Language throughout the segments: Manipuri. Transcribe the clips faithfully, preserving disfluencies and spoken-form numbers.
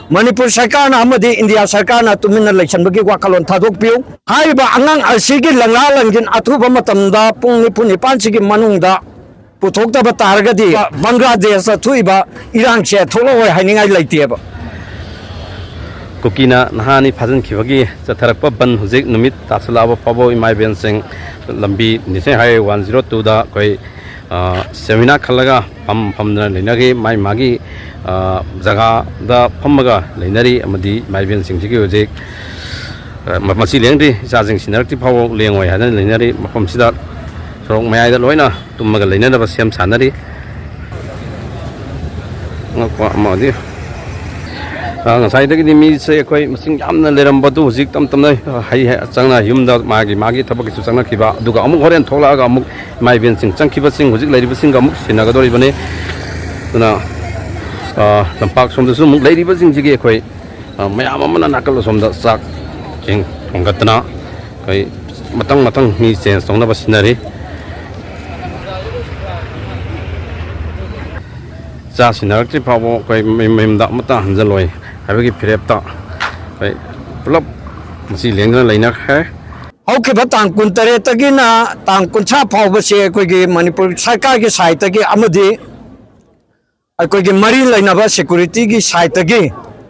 ꯃꯅꯤꯄꯨꯔ ꯁꯔꯀꯥꯔꯅ ꯑꯃꯗꯤ ꯏꯟꯗꯤꯌꯥ ꯁꯔꯀꯥꯔꯅ ꯇꯨꯃꯤꯟꯅ ꯂꯩꯁꯟꯕꯒꯤ ꯋꯥꯈꯜꯂꯣꯟ ꯊꯥꯗꯣꯛꯄꯤꯌꯨ꯫ ꯍꯥꯏꯔꯤꯕ ꯑꯉꯥꯡ ꯑꯁꯤꯒꯤ ꯂꯪꯂꯥ ꯂꯪꯖꯤꯟ ꯑꯊꯨꯕ ꯃꯇꯝꯗ ꯄꯨꯡ ꯅꯤꯐꯨ ꯅꯤꯄꯥꯟꯁꯤꯒꯤ ꯃꯅꯨꯡꯗ ꯄꯨꯊꯣꯛꯇꯕ ꯇꯥꯔꯒꯗꯤ ꯕꯪꯒ꯭ꯂꯥꯗꯦꯁꯇ ꯊꯣꯛꯏꯕ ꯏꯔꯥꯡꯁꯦ ꯊꯣꯛꯂꯛꯑꯣꯏ ꯍꯥꯏꯅꯤꯡꯉꯥꯏ ꯂꯩꯇꯦꯕ꯫ ꯀꯨꯀꯤꯅ ꯅꯍꯥ ꯑꯅꯤ ꯐꯥꯖꯤꯟꯈꯤꯕꯒꯤ ꯆꯠꯊꯔꯛꯄ ꯕꯟ ꯍꯧꯖꯤꯛ ꯅꯨꯃꯤꯠ ꯇꯥꯁꯤꯜꯂꯛꯑꯕ ꯐꯥꯎꯕ ꯏꯃꯥ ꯏꯕꯦꯟꯁꯤꯡ ꯂꯝꯕꯤ National Highway one zero two ꯗ ꯑꯩꯈꯣꯏ, ꯑ, ꯁꯦꯃꯤꯅꯥ ꯈꯜꯂꯒ ꯐꯝ ꯐꯝꯗꯅ ꯂꯩꯅꯈꯤ꯫ ꯃꯥꯏ ꯃꯥꯒꯤ, ꯑ, ꯖꯒꯥꯗ ꯐꯝꯃꯒ ꯂꯩꯅꯔꯤ ꯑꯃꯗꯤ ꯏꯃꯥ ꯏꯕꯦꯟꯁꯤꯡꯁꯤꯒꯤ ꯍꯧꯖꯤꯛ, ꯑ, ꯃ-, ꯃꯁꯤ ꯂꯦꯡꯗ꯭ꯔꯤ, ꯏꯆꯥꯁꯤꯡ ꯁꯤꯟꯅꯔꯛꯇ꯭ꯔꯤ ꯐꯥꯎꯕ ꯂꯦꯡꯉꯣꯏ ꯍꯥꯏꯗꯅ ꯂꯩꯅꯔꯤ꯫ ꯃꯐꯝꯁꯤꯗ ꯁꯣꯔꯣꯛ ꯃꯌꯥꯏꯗ ꯂꯣꯏꯅ ꯇꯨꯝꯃꯒ ꯂꯩꯅꯅꯕ ꯁꯦꯝ ꯁꯥꯅꯔꯤ꯫ ꯑꯉꯛꯄ ꯑꯃꯗꯤ, ꯑ, ꯉꯁꯥꯏꯗꯒꯤꯗꯤ ꯃꯤꯁꯦ ꯑꯩꯈꯣꯏ ꯃꯁꯤꯡ ꯌꯥꯝꯅ ꯂꯩꯔꯝꯕꯗꯨ ꯍꯧꯖꯤꯛ ꯇꯞ ꯇꯞꯅ, ꯑ, ꯍꯩ ꯍꯩ ꯆꯪꯅ ꯌꯨꯝꯗ ꯃꯥꯒꯤ ꯃꯥꯒꯤ ꯊꯕꯛꯀꯤꯁꯨ ꯆꯪꯅꯈꯤꯕ, ꯑꯗꯨꯒ ꯑꯃꯨꯛ ꯍꯣꯔꯦꯟ ꯊꯣꯛꯂꯛꯑꯒ ꯑꯃꯨꯛ ꯏꯃꯥ ꯏꯕꯦꯟꯁꯤꯡ ꯆꯪꯈꯤꯕꯁꯤꯡ ꯍꯧꯖꯤꯛ ꯂꯩꯔꯤꯕꯁꯤꯡꯒ ꯑꯃꯨꯛ ꯁꯤꯟꯅꯒꯗꯧꯔꯤꯕꯅꯤ꯫ ꯑꯗꯨꯅ, ꯑ, ꯂꯝꯄꯥꯛ ꯁꯣꯝꯗꯁꯨ ꯑꯃꯨꯛ ꯂꯩꯔꯤꯕꯁꯤꯡꯁꯤꯒꯤ ꯑꯩꯈꯣꯏ, ꯑ, ꯃꯌꯥꯝ ꯑꯃꯅ ꯅꯥꯀꯜ ꯑꯁꯣꯝꯗ ꯆꯥꯛ ꯆꯦꯡ ꯊꯣꯡꯒꯠꯇꯅ ꯑꯩꯈꯣꯏ ꯃꯊꯪ ꯃꯊꯪ ꯃꯤ change ꯇꯧꯅꯕ ꯁꯤꯟꯅꯔꯤ꯫ ꯆꯥ ꯁꯤꯟꯅꯔꯛꯇ꯭ꯔꯤ ꯐꯥꯎꯕ ꯑꯩꯈꯣꯏ ꯃꯌꯨꯝ ꯃꯌꯨꯝꯗ ꯑꯃꯠꯇ ꯍꯟꯖꯜꯂꯣꯏ ꯍꯥꯏꯕꯒꯤ ꯐꯤꯔꯦꯞꯇ ꯑꯩꯈꯣꯏ ꯄꯨꯂꯞ ꯃꯁꯤ ꯂꯦꯡꯗꯅ ꯂꯩꯅꯈ꯭ꯔꯦ꯫ ꯍꯧꯈꯤꯕ ꯇꯥꯡ ꯀꯨꯟꯇꯔꯦꯠꯇꯒꯤꯅ ꯇꯥꯡ ꯀꯨꯟꯊ꯭ꯔꯥ ꯐꯥꯎꯕꯁꯦ ꯑꯩꯈꯣꯏꯒꯤ ꯃꯅꯤꯄꯨꯔ ꯁꯔꯀꯥꯔꯒꯤ side ꯇꯒꯤ ꯑꯃꯗꯤ ꯑꯩꯈꯣꯏꯒꯤ ꯃꯔꯤ ꯂꯩꯅꯕ security ꯒꯤ side ꯇꯒꯤ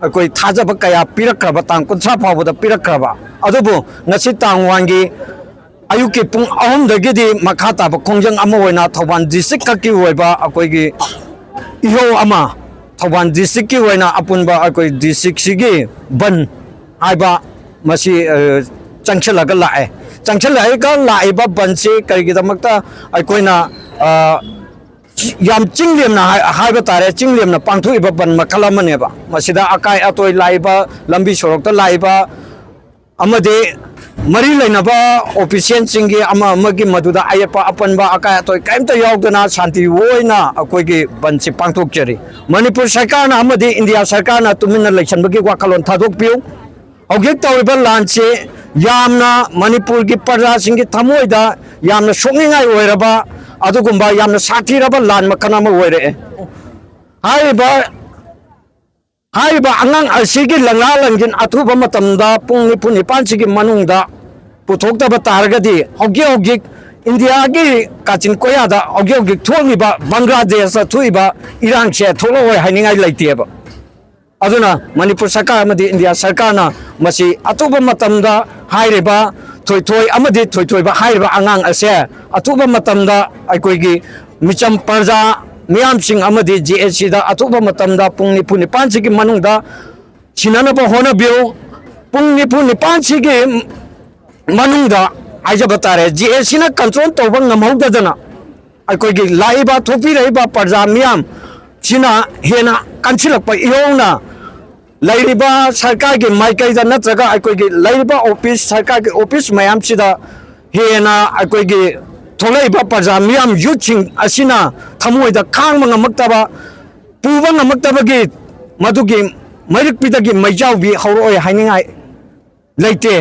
ꯑꯩꯈꯣꯏ ꯊꯥꯖꯕ ꯀꯌꯥ ꯄꯤꯔꯛꯈ꯭ꯔꯕ, ꯇꯥꯡ ꯀꯨꯟꯊ꯭ꯔꯥ ꯐꯥꯎꯕꯗ ꯄꯤꯔꯛꯈ꯭ꯔꯕ, ꯑꯗꯨꯕꯨ ꯉꯁꯤ ꯇꯥꯡ one ꯒꯤ ꯑꯌꯨꯛꯀꯤ ꯄꯨꯡ ꯑꯍꯨꯝꯗꯒꯤꯗꯤ ꯃꯈꯥ ꯇꯥꯕ ꯈꯣꯡꯖꯪ ꯑꯃ ꯑꯣꯏꯅ ꯊꯧꯕꯥꯜ district ꯈꯛꯀꯤ ꯑꯣꯏꯕ ꯑꯩꯈꯣꯏꯒꯤ ꯏꯍꯧ ꯑꯃ, ꯊꯧꯕꯥꯜ district ꯀꯤ ꯑꯣꯏꯅ ꯑꯄꯨꯟꯕ ꯑꯩꯈꯣꯏ district ꯁꯤꯒꯤ ꯕꯟ ꯍꯥꯏꯕ ꯃꯁꯤ, ꯑ, ꯆꯪꯁꯤꯜꯂꯒ ꯂꯥꯛꯑꯦ꯫ ꯆꯪꯁꯤꯜꯂꯒ ꯂꯥꯛꯏꯕ ꯕꯟꯁꯤ ꯀꯔꯤꯒꯤꯗꯃꯛꯇ ꯑꯩꯈꯣꯏꯅ, ꯑ, ꯌꯥꯝ ꯆꯤꯡ ꯂꯦꯝꯅ ꯍꯥꯏ-, ꯍꯥꯏꯕ ꯇꯥꯔꯦ, ꯆꯤꯡ ꯂꯦꯝꯅ ꯄꯥꯡꯊꯣꯛꯏꯕ ꯕꯟ ꯃꯈꯜ ꯑꯃꯅꯦꯕ꯫ ꯃꯁꯤꯗ ꯑꯀꯥꯏ ꯑꯇꯣꯏ ꯂꯥꯛꯏꯕ, ꯂꯝꯕꯤ ꯁꯣꯔꯣꯛꯇ ꯂꯥꯛꯏꯕ, ꯑꯃꯗꯤ ꯃꯔꯤ ꯂꯩꯅꯕ official ꯁꯤꯡꯒꯤ ꯑꯃ ꯑꯃꯒꯤ ꯃꯗꯨꯗ ꯑꯌꯦꯠꯄ ꯑꯄꯟꯕ ꯑꯀꯥꯏ ꯑꯇꯣꯏ ꯀꯔꯤꯝꯇ ꯌꯥꯎꯗꯅ ꯁꯥꯟꯇꯤ ꯑꯣꯏꯅ ꯑꯩꯈꯣꯏꯒꯤ ꯕꯟꯁꯤ ꯄꯥꯡꯊꯣꯛꯆꯔꯤ꯫ ꯃꯅꯤꯄꯨꯔ ꯁꯔꯀꯥꯔꯅ ꯑꯃꯗꯤ ꯏꯟꯗꯤꯌꯥ ꯁꯔꯀꯥꯔꯅ ꯇꯨꯃꯤꯟꯅ ꯂꯩꯁꯟꯕꯒꯤ ꯋꯥꯈꯜꯂꯣꯟ ꯊꯥꯗꯣꯛꯄꯤꯌꯨ꯫ ꯍꯧꯖꯤꯛ ꯇꯧꯔꯤꯕ ꯂꯥꯟꯁꯤ ꯌꯥꯝꯅ ꯃꯅꯤꯄꯨꯔꯒꯤ ꯄ꯭ꯔꯖꯥꯁꯤꯡꯒꯤ ꯊꯃꯣꯏꯗ ꯌꯥꯝꯅ ꯁꯣꯛꯅꯤꯡꯉꯥꯏ ꯑꯣꯏꯔꯕ, ꯑꯗꯨꯒꯨꯝꯕ ꯌꯥꯝꯅ ꯁꯥꯊꯤꯔꯕ ꯂꯥꯟ ꯃꯈꯜ ꯑꯃ ꯑꯣꯏꯔꯛꯑꯦ꯫ ꯍꯥꯏꯔꯤꯕ ꯍꯥꯏꯔꯤꯕ ꯑꯉꯥꯡ ꯑꯁꯤꯒꯤ ꯂꯪꯂꯥ ꯂꯪꯖꯤꯟ ꯑꯊꯨꯕ ꯃꯇꯝꯗ ꯄꯨꯡ ꯅꯤꯐꯨ ꯅꯤꯄꯥꯟꯁꯤꯒꯤ ꯃꯅꯨꯡꯗ ꯄꯨꯊꯣꯛꯇꯕ ꯇꯥꯔꯒꯗꯤ, ꯍꯧꯖꯤꯛ ꯍꯧꯖꯤꯛ ꯏꯟꯗꯤꯌꯥꯒꯤ ꯀꯥꯆꯤꯟ ꯀꯣꯌꯥꯗ ꯍꯧꯖꯤꯛ ꯍꯧꯖꯤꯛ ꯊꯣꯛꯂꯤꯕ ꯕꯪꯒ꯭ꯂꯥꯗꯦꯁꯇ ꯊꯣꯛꯏꯕ ꯏꯔꯥꯡꯁꯦ ꯊꯣꯛꯂꯛꯑꯣꯏ ꯍꯥꯏꯅꯤꯡꯉꯥꯏ ꯂꯩꯇꯦꯕ꯫ ꯑꯗꯨꯅ ꯃꯅꯤꯄꯨꯔ ꯁꯔꯀꯥꯔ ꯑꯃꯗꯤ ꯏꯟꯗꯤꯌꯥ ꯁꯔꯀꯥꯔꯅ ꯃꯁꯤ ꯑꯊꯨꯕ ꯃꯇꯝꯗ ꯍꯥꯏꯔꯤꯕ ꯊꯣꯏꯊꯣꯏ ꯑꯃꯗꯤ ꯊꯣꯏꯊꯣꯏꯕ ꯍꯥꯏꯔꯤꯕ ꯑꯉꯥꯡ ꯑꯁꯦ ꯑꯊꯨꯕ ꯃꯇꯝꯗ ꯑꯩꯈꯣꯏꯒꯤ ꯃꯤꯆꯝ ꯄ꯭ꯔꯖꯥ ꯃꯤꯌꯥꯝꯁꯤꯡ ꯑꯃꯗꯤ ꯖꯤ ꯑꯦꯁ ꯁꯤꯗ ꯑꯊꯨꯕ ꯃꯇꯝꯗ ꯄꯨꯡ ꯅꯤꯐꯨ ꯅꯤꯄꯥꯟꯁꯤꯒꯤ ꯃꯅꯨꯡꯗ ꯁꯤꯟꯅꯅꯕ ꯍꯣꯠꯅꯕꯤꯌꯨ꯫ ꯄꯨꯡ ꯅꯤꯐꯨ ꯅꯤꯄꯥꯟꯁꯤꯒꯤ ꯃꯅꯨꯡꯗ ꯍꯥꯏꯖꯕ ꯇꯥꯔꯦ, ꯖꯤ ꯑꯦꯁ ꯁꯤꯅ ꯀꯟꯇ꯭ꯔꯣꯜ ꯇꯧꯕ ꯉꯝꯍꯧꯗꯗꯅ ꯑꯩꯈꯣꯏꯒꯤ ꯂꯥꯛꯏꯕ ꯊꯣꯛꯄꯤꯔꯛꯏꯕ ꯄ꯭ꯔꯖꯥ ꯃꯤꯌꯥꯝꯁꯤꯅ ꯍꯦꯟꯅ ꯀꯟꯁꯤꯜꯂꯛꯄ ꯏꯍꯧꯅ ꯂꯩꯔꯤꯕ ꯁꯔꯀꯥꯔꯒꯤ ꯃꯥꯏꯀꯩꯗ ꯅꯠꯇ꯭ꯔꯒ ꯑꯩꯈꯣꯏꯒꯤ ꯂꯩꯔꯤꯕ ꯑꯣꯐꯤꯁ, ꯁꯔꯀꯥꯔꯒꯤ ꯑꯣꯐꯤꯁ ꯃꯌꯥꯝꯁꯤꯗ ꯍꯦꯟꯅ ꯑꯩꯈꯣꯏꯒꯤ ꯊꯣꯛꯂꯛꯏꯕ ꯄ꯭ꯔꯖꯥ ꯃꯤꯌꯥꯝ ꯌꯨꯠꯁꯤꯡ ꯑꯁꯤꯅ ꯊꯃꯣꯏꯗ ꯈꯥꯡꯕ ꯉꯝꯃꯛꯇꯕ, ꯄꯨꯕ ꯉꯝꯃꯛꯇꯕꯒꯤ ꯃꯗꯨꯒꯤ ꯃꯩꯔꯛꯄꯤꯗꯒꯤ ꯃꯩꯖꯥꯎꯕꯤ ꯍꯧꯔꯛꯑꯣꯏ ꯍꯥꯏꯅꯤꯡꯉꯥꯏ ꯂꯩꯇꯦ꯫